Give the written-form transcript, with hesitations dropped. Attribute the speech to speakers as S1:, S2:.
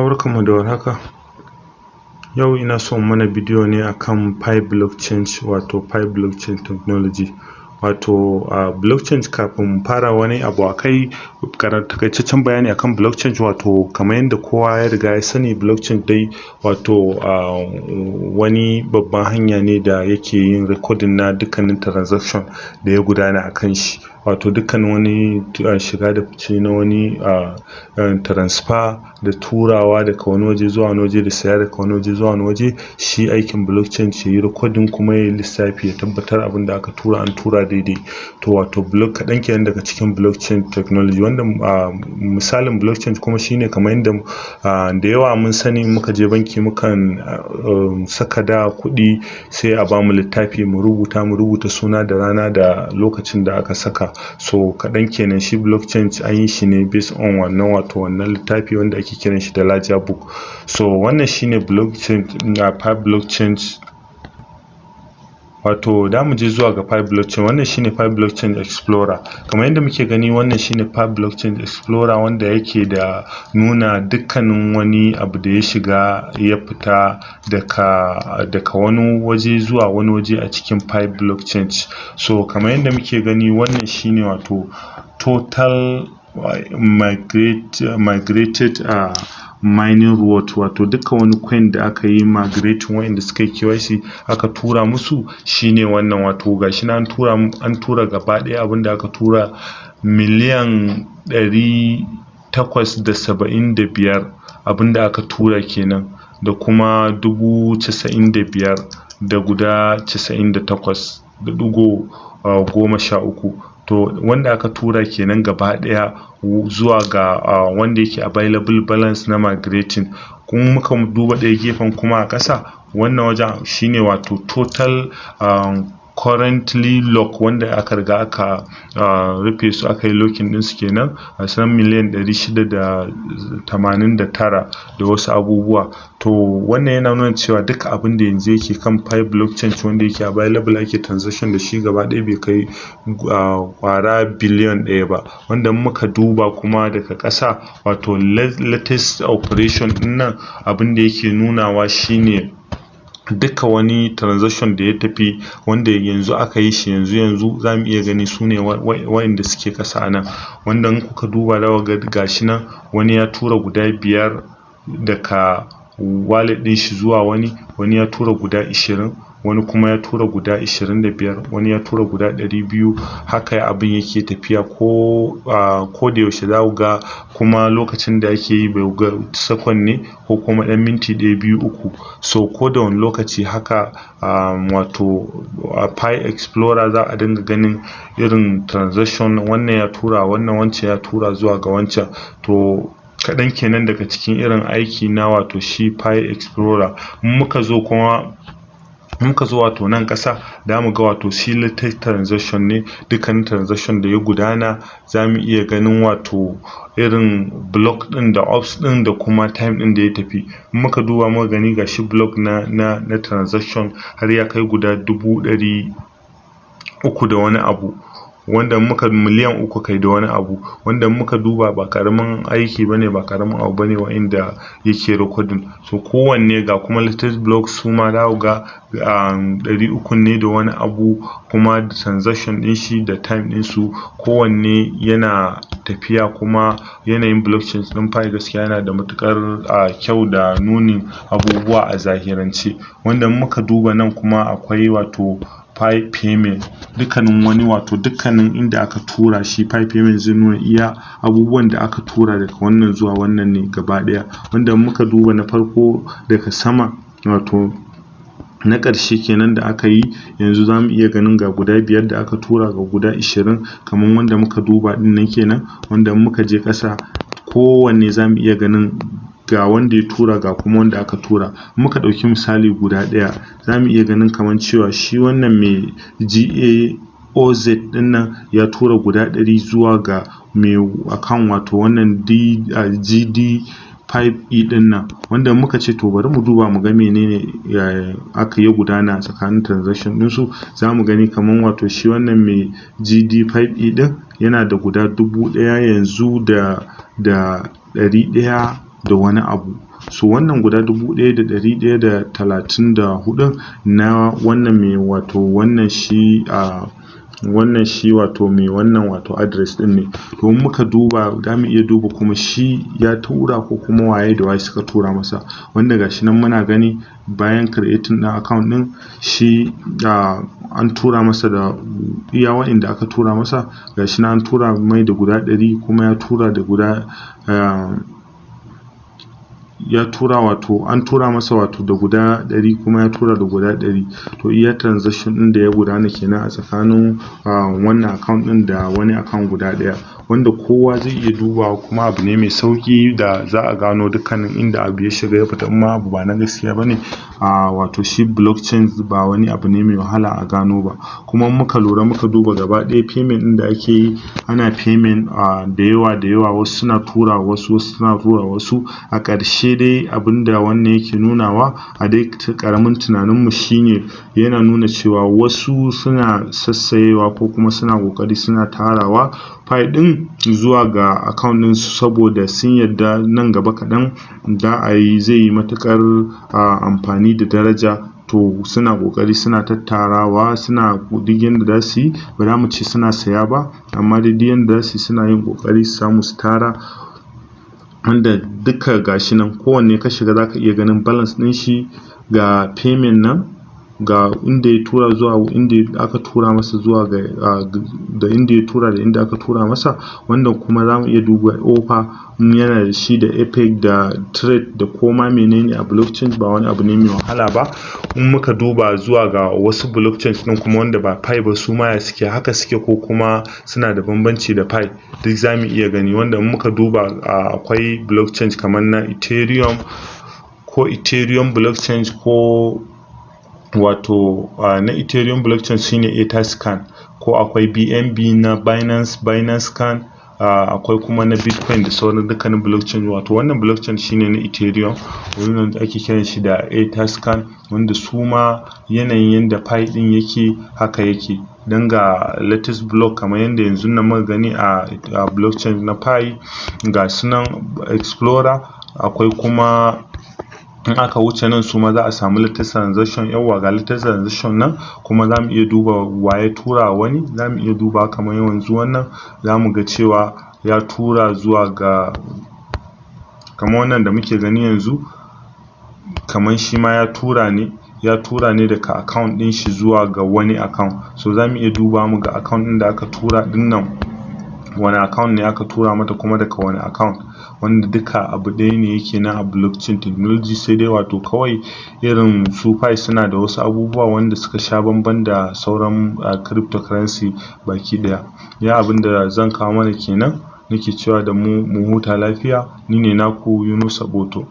S1: Barkanmu da warhaka. Yau ina so in mana bidiyo ne akan Pi Blockchain, wato Pi Blockchain Technology. Wato a blockchain, kafin mu fara wani abu akai, takaitaccen bayani akan blockchain, wato kamar yadda kowa ya riga ya sani, blockchain dai wato wani babban hanya ne da yake yin recording na dukkanin transaction da ya gudana akan shi, wato dukkanin wani shiga da fice na wani transfer da turawa daga wani waje zuwa wani waje, da saya daga wani waje zuwa wani waje. Shi aikin blockchain yayi recording kuma yayi lissafi, ya tabbatar abinda aka tura an tura daidai. To, wato block kaɗan kenan daga cikin blockchain technology. Wanda misalin blockchain kuma shine kamar yadda da yawa mun sani, muka je banki mukan saka da kuɗi, sai a bamu littafi mu rubuta, mu rubuta suna da rana da lokacin da aka saka. So kaɗan kenan, shi blockchain an yi shi ne based on wannan, wato wannan littafi wanda ake kiran shi da ledger book. So wannan shine blockchain na Pi Blockchain. Wato da mu je zuwa ga Pi Blockchain. Wannan shine Pi Blockchain Explorer. Kamar yadda muke gani, wannan shine Pi Blockchain Explorer, wanda yake da nuna dukkanin wani abu da ya shiga ya fita daga wani waje zuwa wani waje a cikin Pi Blockchain. So kamar yadda muke gani, wannan shine wato total migrated mining reward, wato dukkan wani coin da aka yi migrating, wa'inda suka yi KYC aka tura musu, shine wannan. Wato gashi nan an tura, an tura gaba ɗaya abinda aka tura 875,000,000, abinda aka tura kenan, da kuma 95,000 da guda 98.13. To, wanda aka tura kenan gaba ɗaya zuwa ga wanda yake available balance na migrating. Kuma muka duba ɗaya gefen kuma a ƙasa, wannan wajen shine wato total currently lock, wanda aka riga aka rufe su, aka yi locking ɗinsu kenan, gasu nan 689,000,000 da wasu abubuwa. To, wannan yana nuna cewa duka abinda yanzu yake kan Pi Blockchain, wanda yake available ake transaction da shi, gaba ɗaya bai kai ƙwara biliyan 1 ba. Wanda in muka duba kuma daga ƙasa, wato latest operation ɗin nan, abinda yake nunawa shine duka wani transaction da ya tafi, wanda yanzu aka yi shi yanzu yanzu, zamu iya gani sune wa'inda suke ƙasa a nan. Wanda in kuka duba zaku ga gashi nan wani ya tura guda 5 daga wallet ɗin shi zuwa wani, wani ya tura guda 20, wani kuma ya tura guda 25, wani ya tura guda 200. Haka abin yake tafiya ko da yaushe. Zaku ga kuma lokacin da ake yi bai ga second ne ko kuma ɗan minti ɗaya, biyu, uku. So ko da wani lokaci haka wato Pi Explorer za a dinga ganin irin transaction, wannan ya tura wannan, wancan ya tura zuwa ga wancan. To, kaɗan kenan daga cikin irin aiki na wato shi Pi Explorer. In muka zo kuma, muka zo wato nan ƙasa, zamu ga wato shi latest transaction ne, dukkanin transaction da ya gudana. Zamu iya ganin wato irin block ɗin da ops ɗin da kuma time ɗin da ya tafi. In muka duba muka gani, gashi block na transaction har ya kai guda 300,000 da wani abu, wanda muka 3 miliyan kai da wani abu. Wanda muka duba, ba ƙaramin aiki bane, ba ƙaramin abu bane wa'inda yake recording. So kowanne ga kuma latest block, suma zaku ga 300 ne da wani abu, kuma transaction ɗin shi da time ɗin su kowanne yana tafiya. Kuma yanayin blockchain ɗin Pi gaskiya yana da matuƙar kyau da nunin abubuwa a zahirance. Wanda in muka duba nan kuma, akwai wato Pi payment, dukkanin wani, wato dukkanin inda aka tura shi, Pi payment zai nuna iya abubuwan da aka tura daga wannan zuwa wannan ne gaba ɗaya. Wanda in muka duba na farko daga sama, wato na ƙarshe kenan da aka yi yanzu, zamu iya ganin ga guda 5 da aka tura, ga guda 20, kaman wanda muka duba ɗin nan kenan. Wanda in muka je ƙasa, kowanne zamu iya ganin ga wanda ya tura, ga kuma wanda aka tura. In muka ɗauki misali guda ɗaya, zamu iya ganin kaman cewa shi wannan mai GAOZ ɗin nan ya tura guda 100 zuwa ga mai account, wato wannan GD5E ɗin nan. Wanda muka ce to bari mu duba mu ga menene aka yi gudana tsakanin transaction ɗinsu, zamu gani kaman wato shi wannan mai GD5E ɗin yana da guda 1000 yanzu da 100 da wani abu. So wannan guda 1134 na wannan mai, wato wannan shi a wannan shi, wato mai wannan wato address ɗin ne. To in muka duba, zamu iya duba kuma shi ya tura ko kuma waye da waye suka tura masa, wanda gashi nan muna gani bayan creating ɗin account ɗin shi, an tura masa da iya wa'inda aka tura masa. Gashi nan an tura mai da guda 100, kuma ya tura da guda ya tura, wato an tura masa wato da guda 100, kuma ya tura da guda 100. To iya transaction ɗin da ya gudana kenan a tsakanin wannan account ɗin da wani account guda ɗaya, wanda kowa zai iya dubawa, kuma abu ne mai sauƙi da za a gano dukkanin inda abu ya shiga ya fita. In ma abu ba na gaskiya bane, a wato shi blockchain ba wani abu ne mai wahala a gano ba. Kuma muka lura, muka duba gaba ɗaya payment ɗin da ake yi, ana payment da yawa da yawa, wasu suna tura wasu, wasu suna tura wasu. A ƙarshe dai, abinda wannan yake nunawa a dai ƙaramin tunanin mu shine, yana nuna cewa wasu suna sassayewa ko kuma suna ƙoƙari suna tarawa Pi ɗin zuwa ga account ɗinsu, saboda sun yadda nan gaba kaɗan za a yi, zai yi matuƙar amfani da daraja. To suna ƙoƙari suna tattarawa, suna duk yanda zasu yi. Ba zamu ce suna saya ba, amma dai duk yanda zasu yi, suna yin ƙoƙari su samu su tara, wanda duka gashi nan kowanne ka shiga zaka iya ganin balance ɗin shi. Ga payment nan, ga inda ya tura zuwa inda aka tura masa, zuwa ga da inda ya tura da inda aka tura masa. Wanda kuma zamu iya duba offer in yana da shi, da epic da trade da koma menene a blockchain, ba wani abu ne mai wahala ba. In muka duba zuwa ga wasu blockchains ɗin kuma wanda ba Pi ba, su ma ya suke? Haka suke ko kuma suna da bambanci da Pi? Duk zamu iya gani. Wanda in muka duba, akwai blockchain kamar na Ethereum, ko Ethereum blockchain, ko wato na Ethereum blockchain shine Etherscan, ko akwai BNB na Binance, Binance Scan, akwai kuma na Bitcoin da sauran dukkanin blockchain. Wato wannan blockchain shine na Ethereum, wannan da ake kiran shi da Etherscan, wanda su ma yanayin yanda Pi ɗin yake haka yake. Don ga latest block, kamar yanda yanzun nan muka gani a blockchain na Pi, ga su nan explorer. Akwai kuma in aka wuce nan, su ma za a samu latest transaction. Yawwa, ga latest transaction nan kuma zamu iya duba wa ya tura wani. Zamu iya dubawa kamar yanzu wannan, zamu ga cewa ya tura zuwa ga kamar wannan da muke gani yanzu, kamar shima ya tura ne daga account ɗin shi zuwa ga wani account. So zamu iya dubawa muga account ɗin da aka tura ɗin nan, wane account ne aka tura mata, kuma daga wane account, wanda duka abu ɗaya ne yake nan a blockchain technology. Sai dai wato kawai irin su Pi suna da wasu abubuwa wanda suka sha bamban da sauran cryptocurrency baki ɗaya. Iya abunda zan kawo mana kenan, nake cewa da mu mu huta lafiya. Ni ne naku Yunusa Boto.